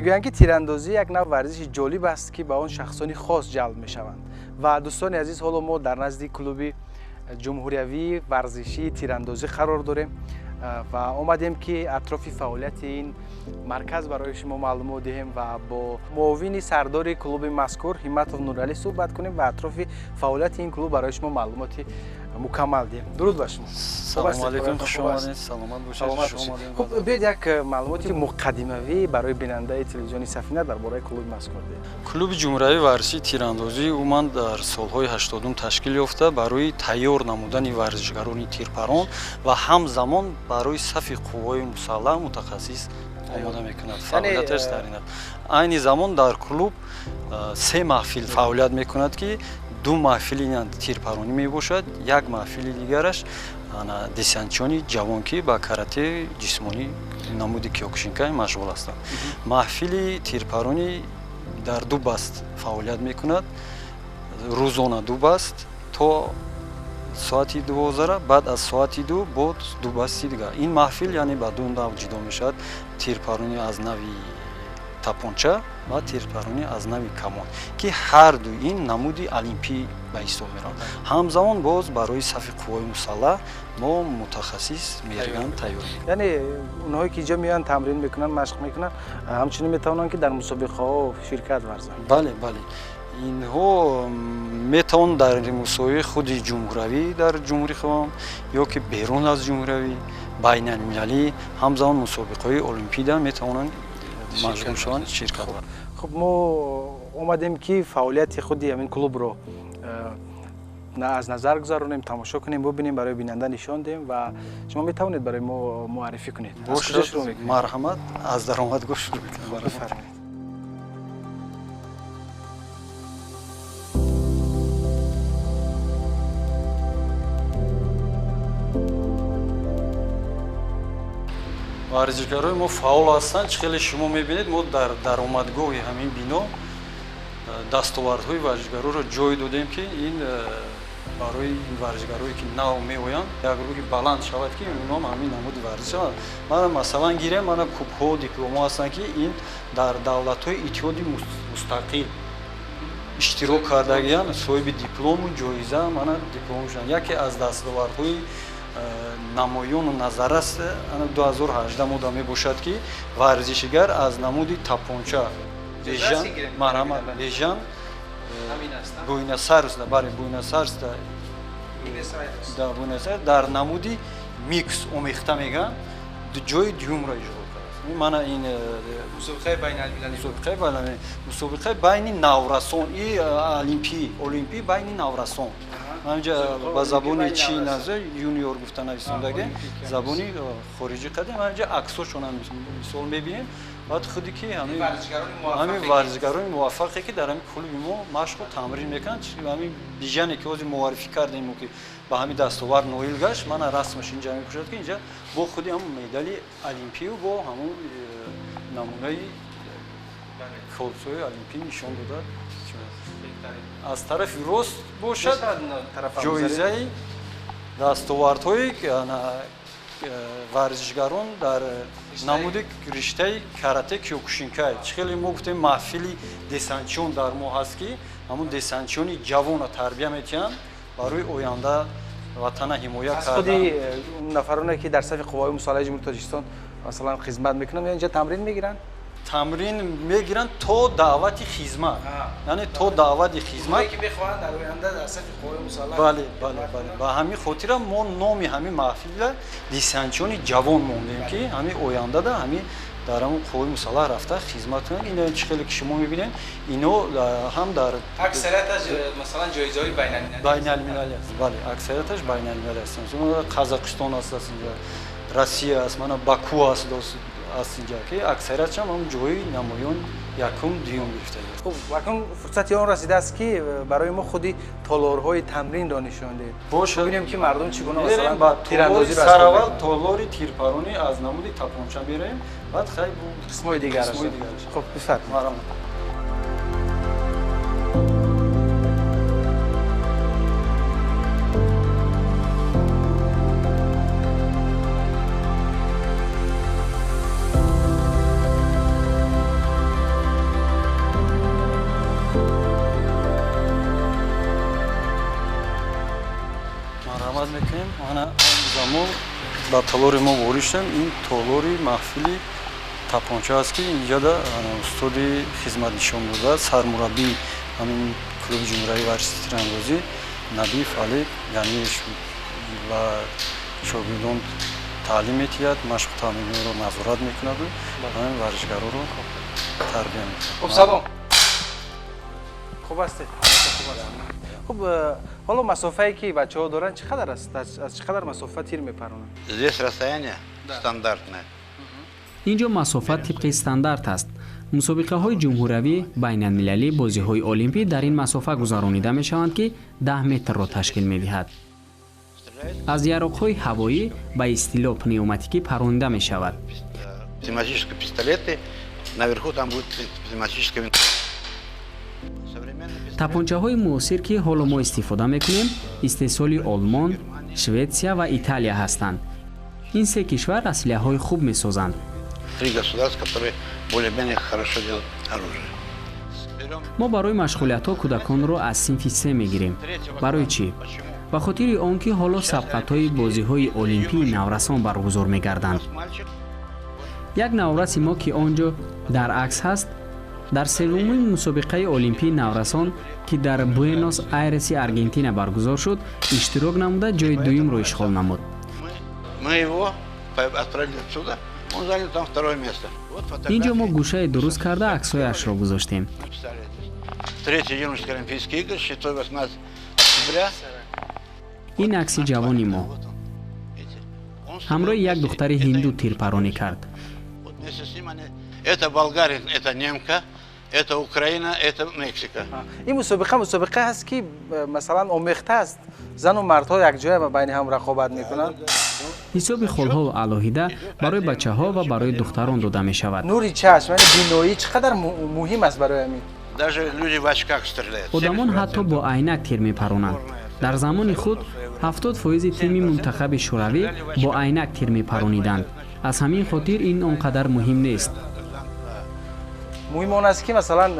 Мегӯянд, ки тирандозӣ як нав варзиши ҷолиб аст, ки ба он шахсони хос ҷалб мешаванд. Ва дӯстони азиз, ҳоло мо дар назди клуби ҷумҳуриявии варзишии тирандозӣ қарор дорем ва омадем, ки атрофи фаъолияти ин марказ барои шумо маълумот диҳем ва бо муовини сардори клуби мазкур Ҳимматов Нуралӣ суҳбат кунем ва атрофи фаъолияти ин клуб барои шумо маълумоти мукаммал диҳем. Дуруд ба шумо. Салому алайкум, хуш омадед, саломат бошед. Хуб, биёед як маълумоти муқаддимавӣ барои бинандаи телевизиони Сафина дар бораи клуби мазкур диҳем. Клуби ҷумҳуриявии варзишии тирандозӣ умуман дар солҳои 80 ташкил ёфта барои тайёр намудани варзишгарони тирпарон ва ҳамзамон барои сафи қувваҳои мусаллаҳ мутахассис омода мекунад. Фаъолияташ дар ин аст. Айни замон дар клуб се маҳфил фаъолият мекунад, ки ду маҳфили тирпаронӣ мебошад, як маҳфили дигараш десантчиёни ҷавон, ки ба карате ҷисмонӣ намуди киёкушинкай машғул ҳастанд. Маҳфили тирпаронӣ дар ду баст фаъолият мекунад, рӯзона ду баст то соати 12, баъд аз соати 2 бо ду басти дигар. Ин маҳфил яъне ба ду нав ҷудо мешавад: тирпаронӣ аз нави тапонча ва тирпаронӣ аз нави камон, ки ҳар ду ин намуди олимпӣ ба ҳисоб мераванд. Ҳамзамон боз барои сафи қувваҳои мусаллаҳ мо мутахассис мерган тайёр мекунем. Яъне онҳое ки инҷо меоянд, тамрин мекунанд, машқ мекунанд, ҳамчунин метавонанд, ки дар мусобиқаҳо ширкат варзанд? Бале, бале, инҳо метавонанд дар мусобиқаи худи ҷумҳуравӣ дар ҷумҳурӣ худам ё ки берун аз ҷумҳуравӣ, байналмилалӣ, ҳамзамон мусобиқаҳои олимпида метавонанд машғул шаванд, ширкат варзанд. Хуб, мо омадем, ки фаъолияти худи ҳамин клубро аз назар гузаронем, тамошо кунем, бубинем, барои бинанда нишон диҳем ва шумо метавонед барои мо муаррифӣ кунед. Бошад, марҳамат, аз даромадгоҳ шурӯъ мекунем. Бифармоед. Варзишгарои мо фаъол ҳастанд. Чӣ хеле шумо мебинед, мо дар даромадгоҳи ҳамин бино дастовардҳои варзишгароро ҷой додем, ки ин барои ин варзишгарое ки нав меоянд як рӯҳи баланд шавад, ки инҳом ҳамин намуди варзиш шаванд. Мана масалан гирем, мана кубҳо, дипломҳо ҳастанд, ки ин дар давлатҳои иттиҳоди мустақил иштирок кардагиянд, соҳиби диплому ҷоиза, мана диплом шуданд. Яке аз дастовардҳои намоёну назаррас 2018 мода мебошад, ки варзишгар аз намуди тапонча Бежан, марҳамат, Бежан Буэнос-Айресда, бале, Буэнос-Айресда, да, Буэнос-Айрес дар намуди микс омехта мегӯянд, ҷои дуюмро иҷро кардааст. Мана ин мусобиқаи байналмилалӣ, мусобиқаи байналмилалӣ, мусобиқаи байни наврасон и олимпӣ, олимпӣ байни наврасон. Ҳаминҷа ба забони чи наза юниор гуфта нависондаги, забони хориҷӣ қадим. Ҳаминҷа аксошона мисол мебинем. Баъд худи ки ҳамин варзишгарони муваффақе, ки дар ҳамин клуби мо машқу тамрин мекунанд, ҳамин Бижане ки ҳозир муаррифӣ кардем, ки ба ҳамин дастовард ноил гашт, мана расмаш инҷа мепӯшад, ки инҷа бо худи ҳамун медали олимпию бо ҳамун намунаи колсои олимпӣ нишон дода. Аз тарафи рост бошад ҷоизаи дастовардҳои варзишгарон дар намуди риштаи карате киёкушинкай. Чӣ хеле мо гуфтем, маҳфили десантчиён дар мо ҳаст, ки ҳамун десантчиёни ҷавонро тарбия метиҳанд барои оянда ватана ҳимоя кардан. Аз худи нафароне, ки дар сафи қувваҳои мусаллаҳи ҷумҳурии Тоҷикистон масалан хизмат мекунанд, инҷа тамрин мегиранд? Тамрин мегиранд то даъвати хизмат, яъне то даъвати хизмат ки мехоҳанд дар оянда дар сафи қувваҳои мусаллаҳ. Бале, бале, бале, ба ҳамин хотира мо номи ҳамин маҳфилра десантчиёни ҷавон мондем, ки ҳамин ояндада ҳамин дар ҳамон қувваҳои мусаллаҳ рафта хизмат кунанд. Ино чӣ хеле ки шумо мебинед, ино ҳам дар аксарияташ масалан ҷоизаҳои байналмилалӣ, байналмилалӣ аст. Бале, аксарияташ байналмилалӣ ҳастанд. Қазоқистон аст, инҷа Россия аст, мана Баку аст, аст инҷа, ки аксариятшам ҳам ҷои намоён якум, дуюм гирифта. Хуб, акнун фурсати он расидааст, ки барои мо худи толорҳои тамринро нишон диҳед. Бошад, бибинем, ки мардум чӣ гуна масалан тирандозиро сараввал толори тирпаронӣ аз намуди тапонча меравем, баъд хай қисмҳои дигараш. Хуб, бифармоед. Марҳамат. Марҳамат мекунем. Ана замон ба толори мо ворид шудем. Ин толори маҳфили тапонча аст, ки инҷода устоди хизмат нишон дода, сармураббии ҳамин клуби ҷумҳуриявии варзиши тирандозӣ Набиев Али Ганиевич ва шогирдон таълим медиҳад, машқу тамринро назорат мекунаду ҳамин варзишгароро тарбия мекунад. Хуб, салом, хуб ҳастед? Хуб, ҳоло масофае ки бачаҳо доранд чӣ қадар аст? Аз чӣ қадар масофа тир мепаронанд? Здесь расстояние стандартное. Ин ҷо масофа тибқи стандарт аст. Мусобиқаҳои ҷумҳуриявӣ, байналмилалӣ, бозиҳои олимпӣ дар ин масофа гузаронида мешаванд, ки 10 метрро ташкил медиҳад. Аз яроқҳои ҳавоӣ, ба истилоҳ пневматикӣ, паронида мешавад. Пневматические пистолеты, наверху там будет пневматическая. Тапончаҳои муосир, ки ҳоло мо истифода мекунем, истеҳсоли Олмон, Шветсия ва Италия ҳастанд. Ин се кишвар аслиҳаҳои хуб месозанд. Три государства, которые более-менее хорошо делают оружие. Мо барои машғулиятҳо кӯдаконро аз синфи се мегирем. Барои чӣ? Ба хотири он ки ҳоло сабқатҳои бозиҳои олимпии наврасон баргузор мегарданд. Як навраси мо, ки он ҷо дар акс ҳаст, дар севумин мусобиқаи олимпии наврасон, ки дар Буэнос Айреси Аргентина баргузор шуд, иштирок намуда, ҷои дуюмро ишғол намуд. Мы его отправили отсюда, он занял там второе место. Вот Ин ҷо мо фотографии. гӯшае дуруст карда, аксҳояшро гузоштем. Написали здесь. Третьи юношеские Олимпийские игры, 6-18 октября. Ин акси ҷавони мо. Вот он. Видите? Он Ҳамроҳи як духтари ҳинду тирпаронӣ кард. Вот вместе с ним они. Это болгарин, это немка, это Украина, это Мексика. Ин мусобиқа мусобиқа ҳаст, ки масалан омехта аст, зану мардҳо якҷоя ба байни ҳам рақобат мекунанд? Ҳисоби холҳо алоҳида барои бачаҳо ва барои духтарон дода мешавад. Нури чашм, яъне биноӣ, чӣ қадар муҳим аст барои ҳамин? Даже люди в очках стреляют. Одамон ҳатто бо айнак тир мепаронанд. Дар замони худ 70 фоизи тими мунтахаби Шӯравӣ бо айнак тир мепарониданд. Аз ҳамин хотир ин он қадар муҳим нест. Муҳим он аст, ки масалан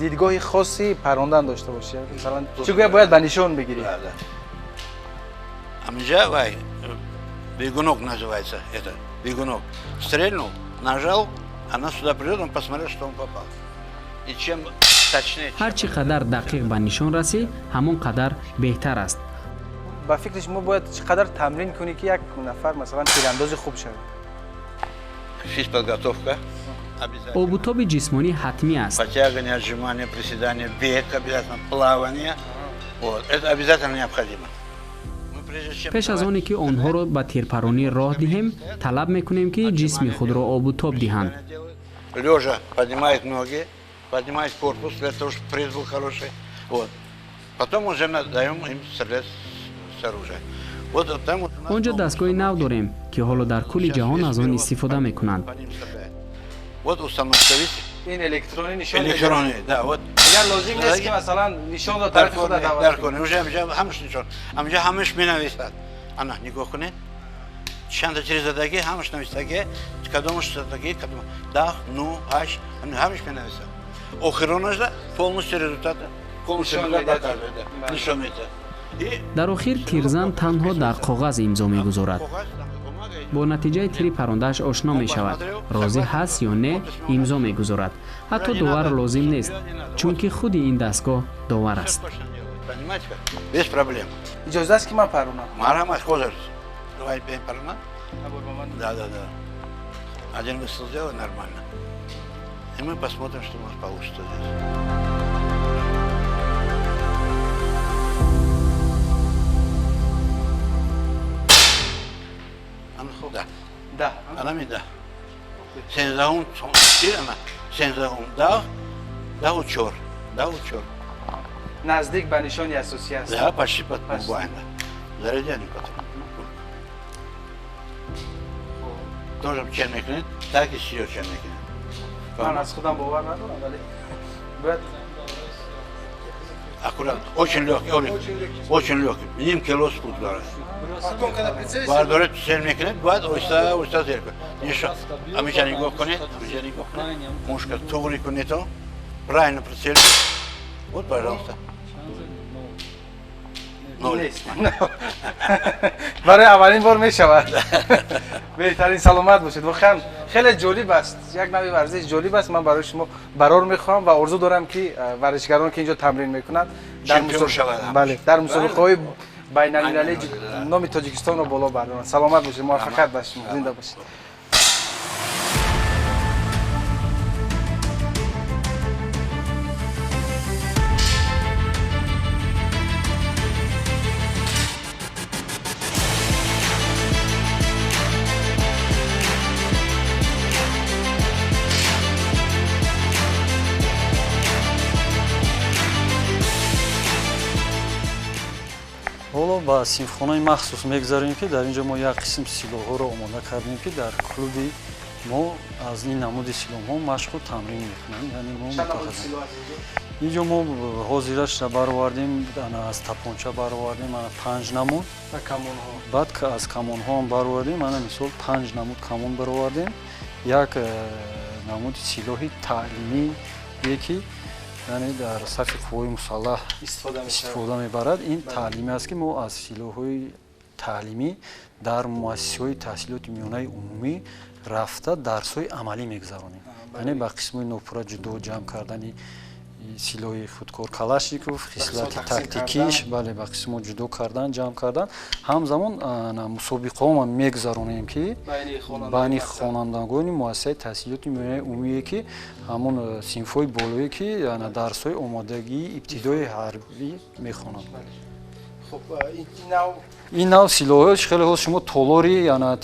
дидгоҳи хоси парондан дошта бошӣ, масалан чӣ гӯя, бояд ба нишон бигирӣ. Да. Амҷа вай, бегунок называется это, бегунок. Стрельнул, нажал, она сюда придет, он посмотрел, что он попал. И чем точнее... Ҳар чӣ қадар дақиқ ба нишон расӣ, ҳамон қадар беҳтар аст. Ба фикри шумо, бояд чӣ қадар тамрин кунӣ, ки як нафар масалан тирандози хуб шавад? Физподготовка обязательно. Обутоби ҷисмонӣ ҳатмӣ аст. Подтягивание, отжимание, приседание, бег обязательно, плавание. Вот. Это обязательно необходимо. Мы прежде чем Пеш аз оне ки онҳоро ба тирпаронӣ роҳ диҳем, талаб мекунем, ки ҷисми худро обутоб диҳанд. Лежа поднимает ноги, поднимает корпус для того, чтобы пресс был хороший. Вот. Потом уже даем им стрелять с оружия. Вот там вот у нас Он ҷо новый дастгоҳи нав дорем, ки ҳоло дар кулли ҷаҳон аз он истифода мекунанд. По ним стреляет. Вот установка, видите? Ин электронӣ нишон медиҳад. Электронный, да, вот. Дигар лозим нест, ки масалан нишонро тарафи худа даъват Дар кунӣ. кор уже амҷа ҳамаш нишон, амҷа ҳамаш менависад. Ана, нигоҳ кунед, чанда тир задагӣ ҳамаш нависаги, кадомаш задагӣ, кадом 10, 9, 8, ҳамаш менависад. Охиронашда полностью результат, полностью Нишон результат медиҳад. показывает, да. Нишон медиҳад. И Дар охир тирзан танҳо дар коғаз имзо мегузорад. коғаз, там бумага. Бо натиҷаи тири парондааш ошно мешавад, розӣ ҳаст ё не, имзо мегузорад. Ҳатто довар лозим нест, чунки худи ин дастгоҳ довар Всё аст. точно делает, понимаете как? Без проблем. Иҷоза аст, ки ман паронам? Марҳамат, ҳозир. Давай, бем парона. Да. Один выстрел сделай нормально. И мы посмотрим, что у нас получится здесь. Ана, да. Да. Ана ми да. 13-ум тир, ана. 13-ум 10, 10-у 4. 10-у 4. Наздик ба нишони асосӣ аст. Да, почти под Почти. буквально. Зарядили потом. Тоже чен мекунед, так и сиё чен мекунед. Ман аз худам бовар надорам, вале бояд. Аккуратно. Очень легкий, очень, очень легкий. Ним кило спут дорад. Потом, когда прицелишься. Бардоред, цел мекунед, баъд оҳиста оҳиста зер кунед. Нишон. Амиҷа нигоҳ кунед, амиҷа нигоҳ кунед. Мушка туғри кунед, то правильно прицелить. Вот, пожалуйста. Ноль. Нест. Барои аввалин бор мешавад. Беҳтарин, саломат бошед. Воқеан хеле ҷолиб аст, як нави варзиш ҷолиб аст. Ман барои шумо барор мехоҳам ва орзу дорам, ки варзишгарон, ки инҷо тамрин мекунанд, дар мусобиқаҳои байналмилалӣ номи Тоҷикистонро боло бардоранд. Саломат бошед, муваффақият ба шумо, зинда бошед. Ҳоло ба синфхонаи махсус мегузарем, ки дар ин ҷо мо як қисм силоҳҳоро омода кардем, ки дар клуби мо аз ин намуди силоҳҳо машқу тамрин мекунанд. Яъне мо ин ҷо мо ҳозираша баровардем, аз тапонча баровардем, ана 5 намуд, баъд аз камонҳоам баровардем, ана мисол 5 намуд камон баровардем, як намуди силоҳи таълимие, ки яъне дар сафи қувваҳои мусаллаҳ истифода мебарад. Ин таълимӣ аст, ки мо аз силоҳҳои таълимӣ дар муассисаҳои таҳсилоти миёнаи умумӣ рафта дарсҳои амалӣ мегузаронем. Яъне ба қисмҳои нопурра ҷудо ҷамъ кардани силоҳи худкор Калашников, хислати тактикиш, бале, ба қисмҳо ҷудо кардан, ҷамъ кардан. Ҳамзамон мусобиқаҳо мегузаронем, ки байни хонандагони муассисаи таҳсилоти миёнаи умумие, ки ҳамон синфҳои болоие, ки дарсҳои омодагии ибтидои ҳарбӣ мехонанд. Ин нав силоҳҳо хеле ҳоз шумо толори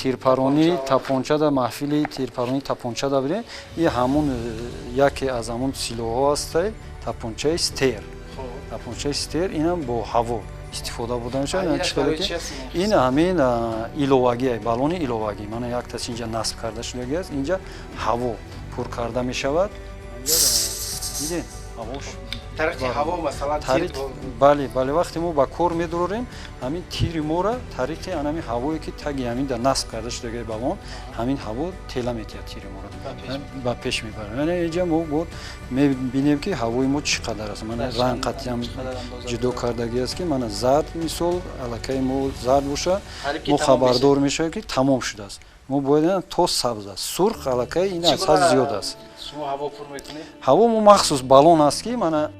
тирпаронӣ тапончада, маҳфили тирпаронӣ тапончада бинед, ин ҳамон яке аз ҳамон силоҳҳо аст, тапончаи стер. Тапончаи стер инам бо ҳаво истифода бурда мешавад. Ин ҳамин иловагӣ, баллони иловагӣ, мана якташ инҷа насб карда шудагӣ аст, инҷа ҳаво пур карда мешавад. Дидед, ҳавош тариқи ҳаво, масалан, тир. Бале, бале, вақте мо ба кор медорем, ҳамин тири моро тариқи ҳамин ҳавое, ки таги ҳамин дар насб карда шудагии баллон, ҳамин ҳаво тела метиҳад, тири моро ба пеш мебарад. Яъне инҷа мо бод мебинем, ки ҳавои мо чӣ қадар аст. Мана ранг қатъиам ҷудо кардагӣ аст, ки мана зард, мисол, аллакай мо зард боша, мо хабардор мешавем, ки тамом шудааст. Мо бояд то сабз аст, сурх аллакай ин аз ҳад зиёд аст. Шумо ҳаво пур мекунед? Ҳаво мо махсус баллон аст, ки мана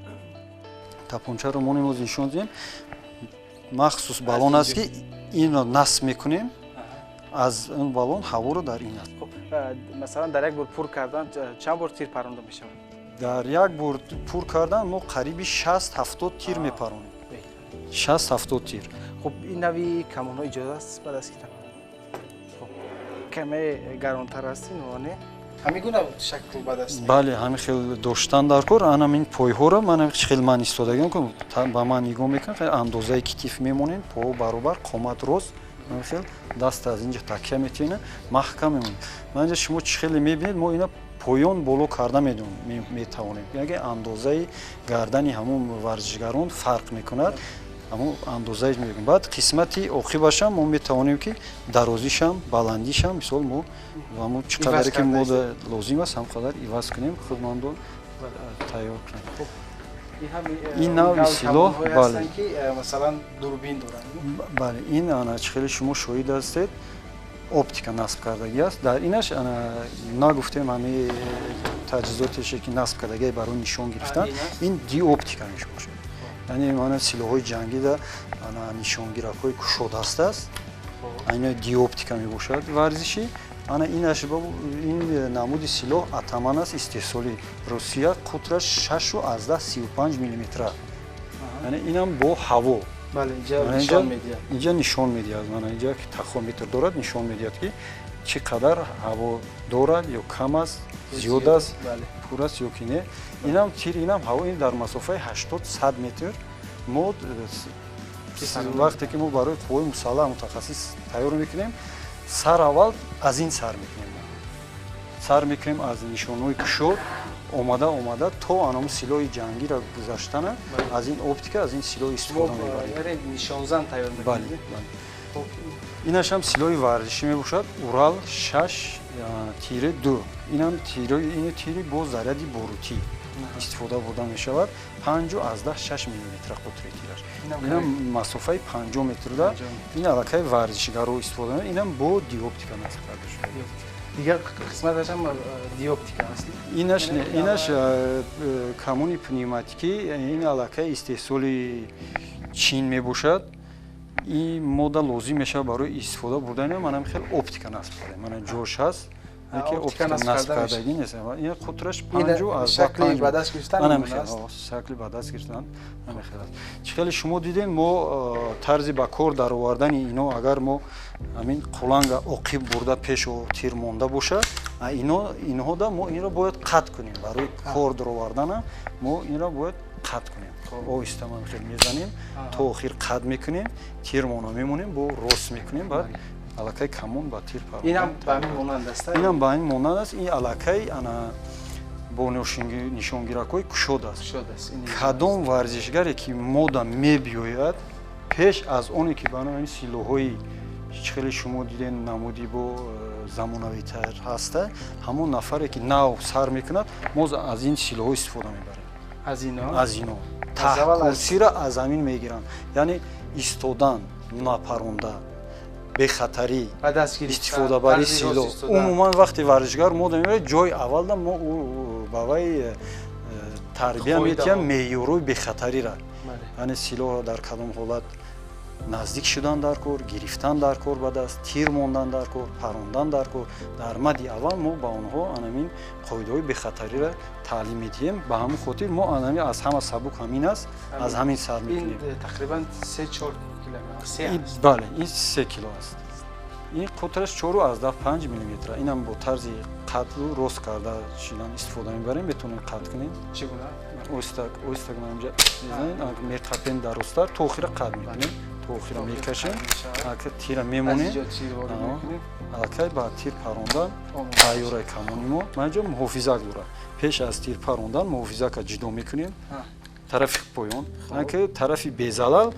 тапончаро мо имрӯз нишон дидем, махсус баллон аст, ки инро насб мекунем, аз он баллон ҳаворо дар ин аст. Масалан, дар як бор пур кардан чанд бор тир паронда мешавад? Дар як бор пур кардан мо қариби 60-70 тир мепаронем. 60-70 тир. Хуб, ин нави камонҳо иҷоза аст ба даст гирам? Каме гаронтар аст ин, не? Ҳамин гуна шакл ба даст? Бале, ҳамин хел доштан дар кор. Анам ин пойҳоро ман хел ман истодагиам, ба ман нигоҳ мекунам, хел андозаи китиф мемонем, поҳо баробар, қомат рост, ҳамин хел даст аз инҷа такя метиҳем, маҳкам мемонем. Ман инҷа шумо чӣ хеле мебинед, мо ина поён боло карда метавонем. Яъне андозаи гардани ҳамон варзишгарон фарқ мекунад, ҳамон андозаи мекунем. Баъд қисмати оқибашам мо метавонем, ки дарозишам, баландишам, мисол, мо ҳамон чӣ қадаре ки мо лозим аст, ҳам қадар иваз кунем, худмандон тайёр кунем. Ин нави силоҳ, бале, масалан, дурбин доранд. Бале, ин ана чӣ хеле шумо шоҳид ҳастед, оптика насб кардагӣ аст. Дар инаш ана нагуфтем, ҳамин таҷҳизотеше, ки насб кардагӣ барои нишон гирифтан, ин диоптика мешбошад. Яъне мана силоҳҳои ҷангида ана нишонгиракҳои кушодаст аст, ана диоптика мебошад варзишӣ. Ана инаш ин намуди силоҳ атаман аст, истеҳсоли Русия, қутраш 6,35 миллиметра. Яъне инам бо ҳаво. Бале, инҷа нишон медиҳад. Инҷа нишон медиҳад. Мана инҷа ки тахометр дорад, нишон медиҳад, ки чӣ қадар ҳаво дорад, ё кам аст, зиёд аст, пур аст ё ки не. Инам тир, инам ҳаво, ин дар масофаи 80-100 метр мо вақте ки мо барои қувваҳои мусаллаҳ мутахассис тайёр мекунем, сар аввал аз ин сар мекунем. Сар мекунем аз нишонҳои кушод, омада омада то анам силоҳи ҷангиро гузаштана аз ин оптика, аз ин силоҳ истифода мебарем. Нишонзан тайёр мекунед? Бале, бале. Инаш ҳам силоҳи варзишӣ мебошад, Урал 6-2. Инам тири, ин тири бо заряди борутӣ. истифода бурда мешавад. 5,6 миллиметра қутри тираш. Инам масофаи 50 метрда. Ин аллакай варзишгаро истифода мебаранд. Инам бо диоптика насб карда шуда. Дигар қисматаш ҳам диоптика аст. Инаш камони пневматикӣ, ин аллакай истеҳсоли Чин мебошад. Ин модда лозим мешавад барои истифода бурдани. Манам хел оптика насб кардем. Мана ҷош ҳаст, ки оптика насб кардагӣ нест. Ин қутраш 5,5. Ба даст гирифтан. Шакли ба даст гирифтан ҳамин аст. Чӣ хеле шумо дидем, мо тарзи ба кор даровардани ино, агар мо ҳамин қуланга оқиб бурда пешо тир монда бошад, инҳода мо инро бояд қатъ кунем. Барои кор даровардана мо инро бояд қатъ кунем. Оҳиста ман хел мезанем, то охир қатъ мекунем, тирмона мемонем, бо рост мекунем, баъд аллакай камон ба тир паронда. Инам ба ҳамин монанд аст? Инам ба ҳамин монанд аст. Ин аллакай ана бо нишонгиракҳои кушод аст. Кадом варзишгаре ки мода мебиёяд, пеш аз оне ки ба ҳамин силоҳҳои чӣ хеле шумо дидем намуди бо замонавитар ҳаста, ҳамон нафаре ки нав сар мекунад, мо аз ин силоҳҳо истифода мебарем. Аз ино? Аз ино. Таҳкурсиро аз ҳамин мегиранд. Яъне истодан, напаронда, бехатарӣ, истифодабарии силоҳ. Умуман вақте варзишгар мода мебарад, ҷои аввалда мо ба вай тарбия метиҳам меъёрҳои бехатариро. Яъне силоҳро дар кадом ҳолат наздик шудан дар кор, гирифтан дар кор ба даст, тир мондан дар кор, парондан дар кор. Дар мади аввал мо ба онҳо анамин қоидаҳои бехатариро таълим медиҳем. Ба ҳамин хотир мо анами аз ҳама сабук ҳамин аст, аз ҳамин сар мекунем. Ин тақрибан 3-4 кило аст. Бале, ин 3 кило аст. Ин қутраш 4,5 миллиметра. Инам бо тарзи қатлу рост карда шидан истифода мебарем. Метавонем қатл кунем. Чӣ гуна? Оҳиста оҳиста инҷа мезанем, меқапем дарозтар, то охира қатл мекунем. То охира мекашем, тира мемонем, аллакай ба тир парондан тайёраи камони мо. Ман инҷо муҳофизак дорад. Пеш аз тир парондан муҳофизака ҷудо мекунем тарафи поён, ки тарафи безалал,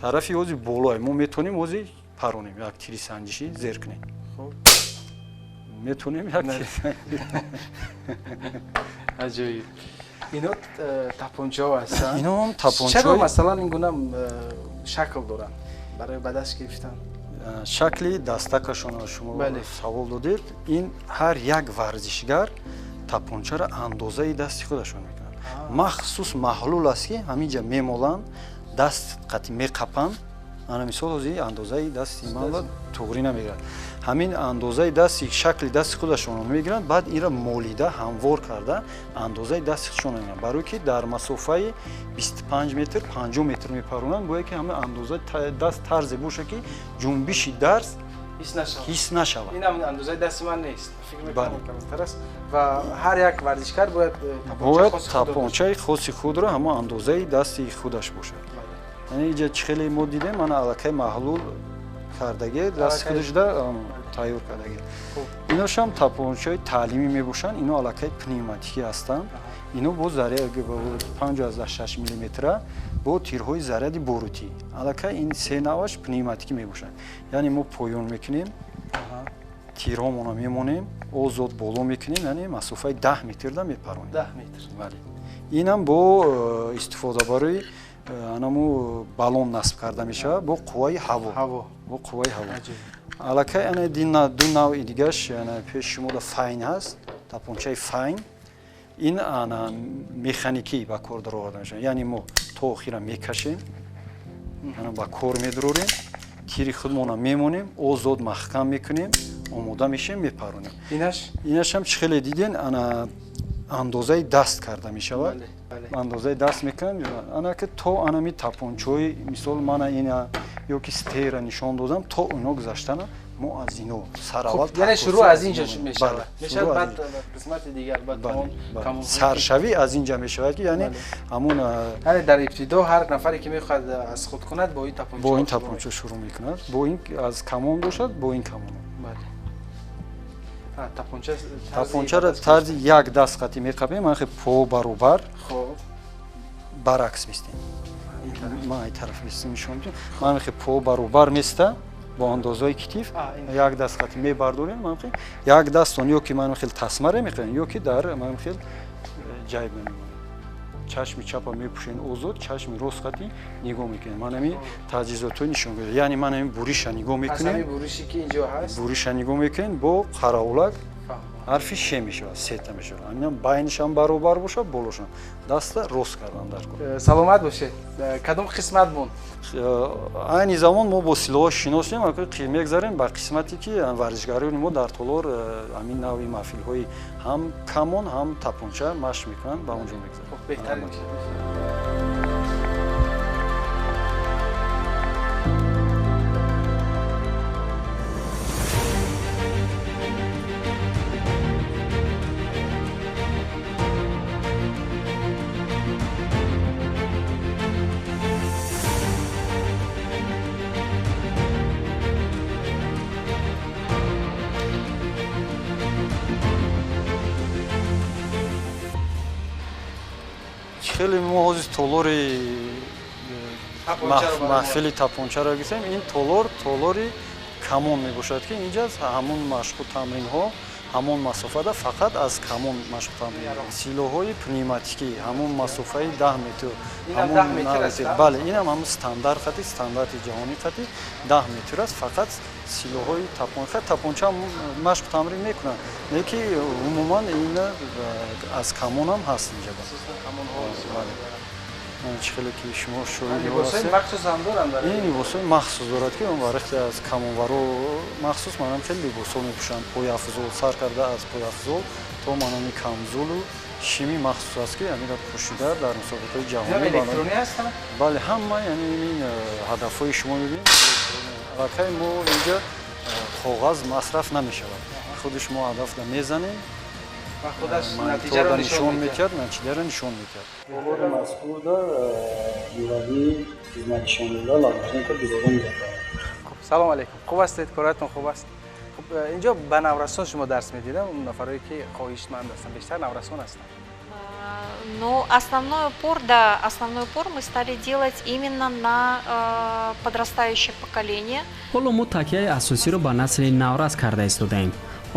тарафи ози болое мо метавонем ози паронем, як тири санҷишӣ зер кунем. Метавонем як аҷоиб. Ино тапончаҳо ҳастанд. Ино тапончаҳо. Чаро масалан ин гуна шакл доранд барои ба даст гирифтан? Шакли дастакашонро шумо савол додед. Ин ҳар як варзишгар тапончаро андозаи дасти худашон мекунад. Махсус маҳлул аст, ки ҳамин ҷа мемоланд, даст қати меқапанд. Ана мисол ҳозир андозаи дасти манро туғрӣ намегирад. Ҳамин андозаи дасти, шакли дасти худашонро мегиранд, баъд инро молида ҳамвор карда андозаи дасти худшонро мегиранд. Барое ки дар масофаи 25 метр, 50 метр мепаронанд, бояд ки ҳама андозаи даст тарзе бошад, ки ҷунбиши даст ҳис нашавад. Ин андозаи дасти ман нест, фикр мекунам калонтар аст. Ва ҳар як варзишкар бояд тапончаи хоси худро ҳамон андозаи дасти худаш бошад. Яъне инҷа чӣ хеле мо дидем, мана аллакай маҳлул кардаге, дасти худашда тайёр кардаге. Иношам тапончаҳои таълимӣ мебошанд. Ино аллакай пневматикӣ ҳастанд. Ино бо 5,6 миллиметра бо тирҳои заряди борутӣ. Аллакай ин се навъаш пневматикӣ мебошанд. Яъне мо поён мекунем, тирҳомонро мемонем, озод боло мекунем, яъне масофаи 10 метрда мепаронем. 10 метр. Бале. Инам бо истифода барои анаму баллон насб карда мешавад бо қувваи ҳаво, бо қувваи ҳаво. Аллакай ана ду навъи дигаш пеши шумода файн ҳаст, тапончаи файн. Ин ана механикӣ ба кор дароварда мешавад. Яъне мо то охира мекашем, ана ба кор медурорем, тири худмона мемонем, озод маҳкам мекунем, омода мешем, мепаронем. Инашам чӣ хеле диден, ана андозаи даст карда мешавад. Андозаи даст мекунанд. Ана ки то анами тапончаҳои мисол мана ина ё ки стера нишон додам, то ино гузаштана мо аз ино сараввал. Яъне шурӯъ аз инҷа мешавад. Мешавад, баъд қисмати дигар, баъд он саршавӣ аз инҷа мешавад, ки яъне ҳамон яъне дар ибтидо ҳар нафаре ки мехоҳад аз худ кунад, бо ин тапонча бо ин тапонча шурӯъ мекунад. Бо ин аз камон бошад, бо ин камон. Бале. Тапончаро тарзи як даст қати меқапем, ман хел по баробар баръакс местем. Ман ай тараф местем, нишон медиҳам. Ман хел по баробар места бо андозаи китиф як даст қати мебардорем, ман хел як дастон ё ки ман хел тасмаре меқапем, ё ки дар ман хел ҷайб намемонед. Чашми чапа мепӯшен озод, чашми рост қати нигоҳ мекунед. Ман ҳамин таҷҳизотҳои нишон, яъне ман ҳамин буриша нигоҳ мекунем, буриша нигоҳ мекунем, бо қараулак ҳарфи ше мешавад, сета мешавад. Ҳаминам байнишам баробар бошад, болошам даста рост кардан дар кор. Саломат бошед. Кадом қисмат монд? Айни замон мо бо силоҳ шиносем, мегзарем ба қисмате ки варзишгарони мо дар толор ҳамин навъи маҳфилҳои ҳам камон, ҳам тапонча машқ мекунанд, ба он ҷо мегзарем. Беҳтар мешавад. Хеле мо ҳозир толори маҳфили тапончаро гирифтем. Ин толор толори камон мебошад, ки инҷа ҳамон машқу тамринҳо ҳамон масофада фақат аз камон машқу тамрин, силоҳҳои пневматикӣ ҳамон масофаи 10 метр. Бале, инам ҳамон стандарт қати, стандарти ҷаҳонӣ қати 10 метр аст. Фақат силоҳҳои тапонча машқу тамрин мекунанд, не ки умуман ин аз камонам ҳаст инҷа. Чӣ хеле ки шумо шоҳид ин либосҳои махсус дорад, ки он варехте аз камонваро махсус манам хеле либосҳо мепӯшанд, пойафзол, сар карда аз пойафзол то манами камзулу шими махсус аст, ки ҳаминро пӯшида дар мусобиқаҳои ҷаҳонӣ. Бале, ҳама яъне ин ҳадафҳои шумо мебинед, аллакай мо инҷа коғаз масраф намешавад, худи шумо ҳадафда мезанем, натиҷаро нишон медиҳад, натиҷаро нишон медиҳад. Толори мазкурда юравии хизматнишондода Лабуженко Дилором Ҷафаров. Салом алейкум, хуб ҳастед? Коратон хуб аст? Хуб, инҷо ба наврасон шумо дарс медиҳед, он нафарое ки хоҳишманд ҳастанд, бештар наврасон ҳастанд? Но основной упор, да, основной упор мы стали делать именно на подрастающее поколение. Ҳоло мо такияи асосиро ба насли наврас карда истодаем.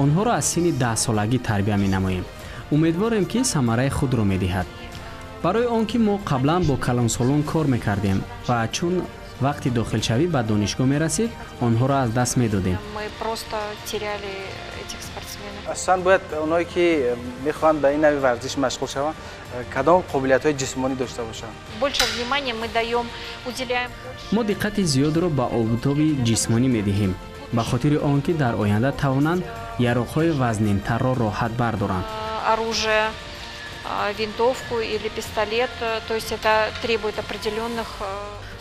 Онҳоро аз синни 10-солагӣ тарбия менамоем. Умедворем, ки самараи худро медиҳад. Барои он ки мо қаблан бо калонсолон кор мекардем ва чун вақти дохилшавӣ ба донишгоҳ мерасид, онҳоро аз даст медодем. Асосан бояд онҳое ки мехоҳанд ба ин нави варзиш машғул шаванд, кадом қобилиятҳои ҷисмонӣ дошта бошанд? Мо диққати зиёдро ба обутоби ҷисмонӣ медиҳем, ба хотири он ки дар оянда тавонанд яроқҳои вазнинтарро роҳат бардоранд. Оружие, винтовку или пистолет, то есть это требует определенных.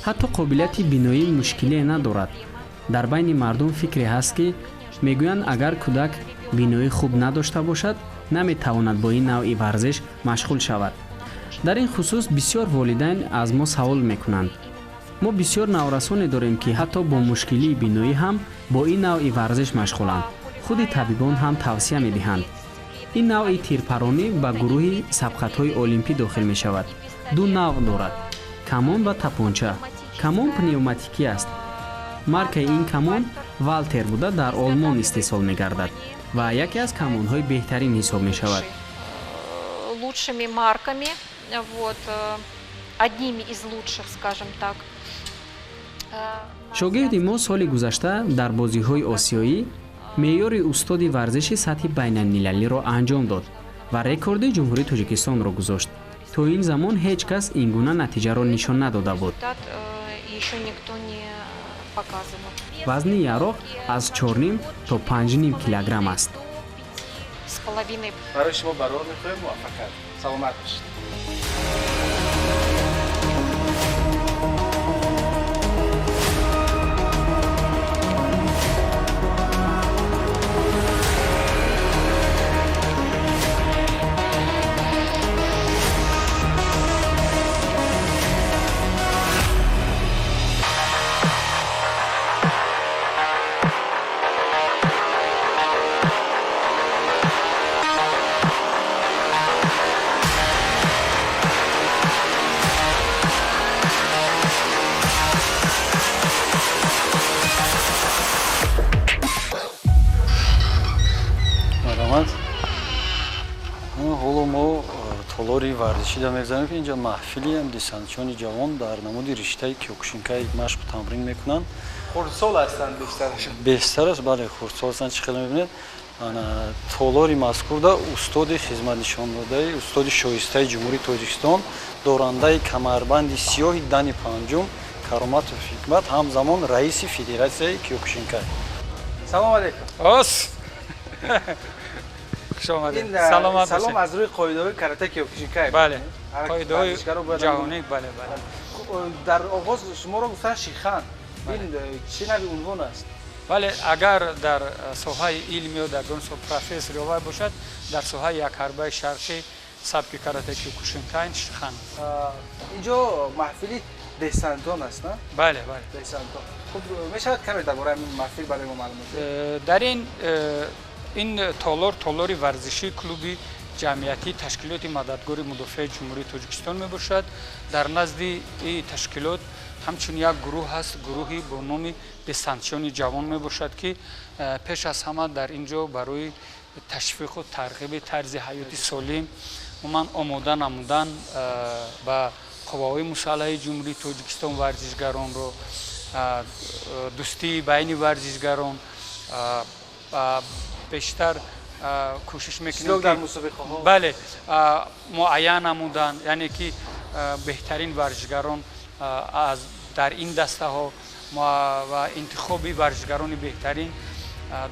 Ҳатто қобилияти биноӣ мушкилие надорад. Дар байни мардум фикре ҳаст, ки мегӯянд, агар кӯдак биноӣ хуб надошта бошад, наметавонад бо ин навъи варзиш машғул шавад. Дар ин хусус бисёр волидайн аз мо савол мекунанд. Мо бисёр наврасоне дорем, ки ҳатто бо мушкилии биноӣ ҳам бо ин навъи варзиш машғуланд. Худи табибон ҳам тавсия медиҳанд. Ин навъи тирпаронӣ ба гурӯҳи сабқатҳои олимпӣ дохил мешавад. Ду навъ дорад: камон ва тапонча. Камон пневматикӣ аст. Маркаи ин камон Валтер буда, дар Олмон истеҳсол мегардад ва яке аз камонҳои беҳтарин ҳисоб мешавад. Лучшими марками, вот, одними из лучших, скажем так. Шогирди мо соли гузашта дар бозиҳои осиёӣ меъёри устоди варзиши сатҳи байналмилалиро анҷом дод ва рекорди Ҷумҳурии Тоҷикистонро гузошт. То ин замон ҳеҷ кас ин гуна натиҷаро нишон надода буд. Вазни яроқ аз 4,5 то 5,5 килограмм аст. Барои шумо барор мехоҳем муваффақият. Саломат бошед. Толори варзишида мегзарем, ки инҷа маҳфили десантчиёни ҷавон дар намуди риштаи киёкушинкай машқу тамрин мекунанд. Хурдсол ҳастанд бештарашон? Бештараш, бале, хурдсол ҳастанд. Чӣ хеле мебинед, толори мазкурда устоди хизматнишондодаи, устоди шоистаи Ҷумҳурии Тоҷикистон, дорандаи камарбанди сиёҳи дани панҷум Кароматов Ҳикмат, ҳамзамон раиси федератсияи киёкушинкай. Салом алейкум. Ос, хуш омадед, саломат. Салом аз рӯи қоидаҳои карате киёкушинкай? Бале, қоидаҳои ҷаҳонӣ, бале, бале. Дар оғоз шуморо гуфтан шихан, ин чӣ нави унвон аст? Бале, агар дар соҳаи илм ё дар гон профессор ё вай бошад, дар соҳаи якҳарбаи шарқӣ сабки карате киёкушинкай шихан. Инҷо маҳфили десантон аст, на? Бале, бале. Десантон. Хуб, мешавад каме дар бораи маҳфил барои мо маълумот? Дар ин толор, толори варзишии клуби ҷамъиятии ташкилоти мададгори мудофиаи Ҷумҳурии Тоҷикистон мебошад. Дар назди ташкилот ҳамчун як гурӯҳ ҳаст, гурӯҳи бо номи десантчиёни ҷавон мебошад, ки пеш аз ҳама дар ин ҷо барои ташвиқу тарғиби тарзи ҳаёти солим, умуман омода намудан ба қувваҳои мусаллаҳи Ҷумҳурии Тоҷикистон варзишгаронро, дӯстии байни варзишгарон бештар кӯшиш мекунем. Дар мусобиқаҳо? Бале, муайян намудан, яъне ки беҳтарин варзишгарон аз дар ин дастаҳо ва интихоби варзишгарони беҳтарин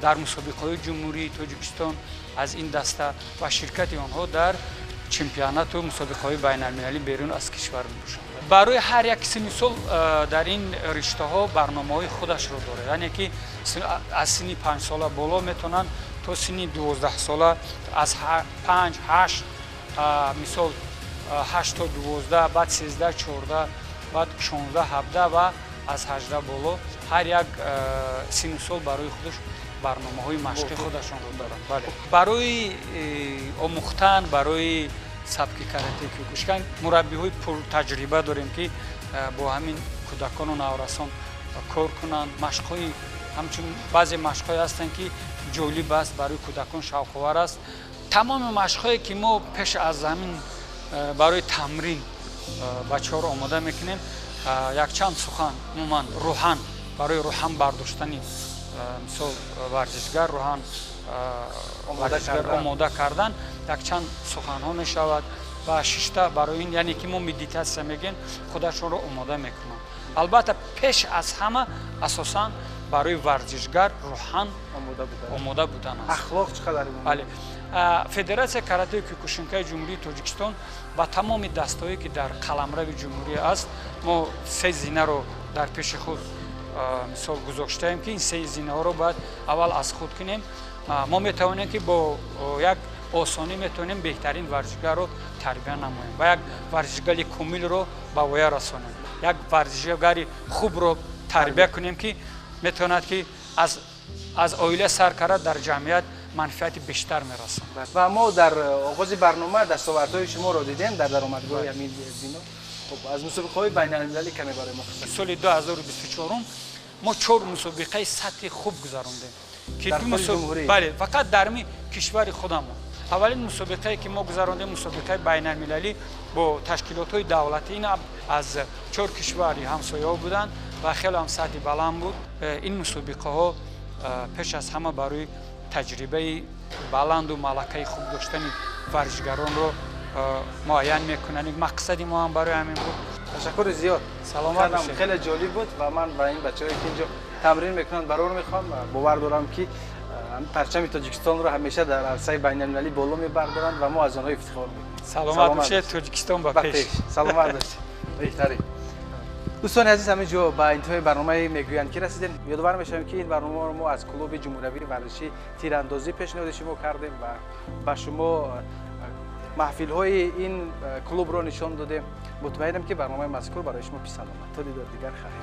дар мусобиқаҳои Ҷумҳурии Тоҷикистон аз ин даста ва ширкати онҳо дар чемпионату мусобиқаҳои байналмилалӣ берун аз кишвар мебошанд. Барои ҳар як синни сол дар ин риштаҳо барномаҳои худашро дорад, яъне ки аз синни 5-сола боло метавонанд то синни 12-сола, аз 5, 8, мисол 8 то 12, баъд 13, 14, баъд 16, 17 ва аз 18 боло. Ҳар як синну сол барои худаш барномаҳои машқи худашонро доранд. Бале, барои омӯхтан, барои сабки карате киёкушинкай мураббиҳои пуртаҷриба дорем, ки бо ҳамин кӯдакону наврасон кор кунанд. Машқҳои ҳамчун баъзе машқҳое ҳастанд, ки ҷолиб аст, барои кӯдакон шавқовар аст. Тамоми машқҳое, ки мо пеш аз ҳамин барои тамрин бачаҳоро омода мекунем, якчанд сухан, умуман рӯҳан, барои рӯҳан бардоштани, мисол, варзишгар, рӯҳан омода кардан якчанд суханҳо мешавад ва шишта барои ин, яъне ки мо медитатсия мегӯем, худашонро омода мекунанд. Албатта, пеш аз ҳама асосан барои варзишгар рӯҳан омода будан аст. Ахлоқ чӣ қадар? Бале, федератсияи каратеи киёкушинкаи Ҷумҳурии Тоҷикистон ба тамоми дастаҳое, ки дар қаламрави ҷумҳурӣ аст, мо се зинаро дар пеши худ, мисол, гузоштаем, ки ин се зинаҳоро бояд аввал аз худ кунем. Мо метавонем, ки бо як осонӣ метавонем беҳтарин варзишгарро тарбия намоем ва як варзишгари комилро ба воя расонем, як варзишгари хубро тарбия кунем, ки метавонад, ки аз оила сар карда дар ҷамъият манфиати бештар мерасонад. Ва мо дар оғози барнома дастовардҳои шуморо дидем дар даромадгоҳи ҳамин бино. Хуб, аз мусобиқаҳои байналмилалӣ каме барои мо қисса. Соли 2024 мо чор мусобиқаи сатҳи хуб гузарондем, ки бале, фақат дар ми кишвари худамон. Аввалин мусобиқае, ки мо гузарондем, мусобиқаи байналмилалӣ бо ташкилотҳои давлатӣ, ин аз чор кишвари ҳамсояҳо буданд ва хеле ҳам сатҳи баланд буд. Ин мусобиқаҳо пеш аз ҳама барои таҷрибаи баланду малакаи хуб доштани варзишгаронро муайян мекунанд. Мақсади мо ҳам барои ҳамин буд. Ташаккури зиёд. Саломат бошед. Хеле ҷолиб буд ва ман ба ин бачаҳое, ки инҷо тамрин мекунанд, барор мехоҳам. Бовар дорам, ки парчами Тоҷикистонро ҳамеша дар арсаи байналмилалӣ боло мебардоранд ва мо аз онҳо ифтихор мекунем. Саломат бошед, Тоҷикистон ба пеш. Саломат бошед, беҳтарин. Дӯстони азиз, ҳамин ҷо ба интиҳои барномаи «Мегӯянд ки» расидем. Ёдовар мешавем, ки ин барномаро мо аз клуби ҷумҳуриявии варзишии тирандозӣ пешниҳоди шумо кардем ва ба шумо маҳфилҳои ин клубро нишон додем. Мутмаинам, ки барномаи мазкур барои шумо писанд омад. То дидор дигар, хайр.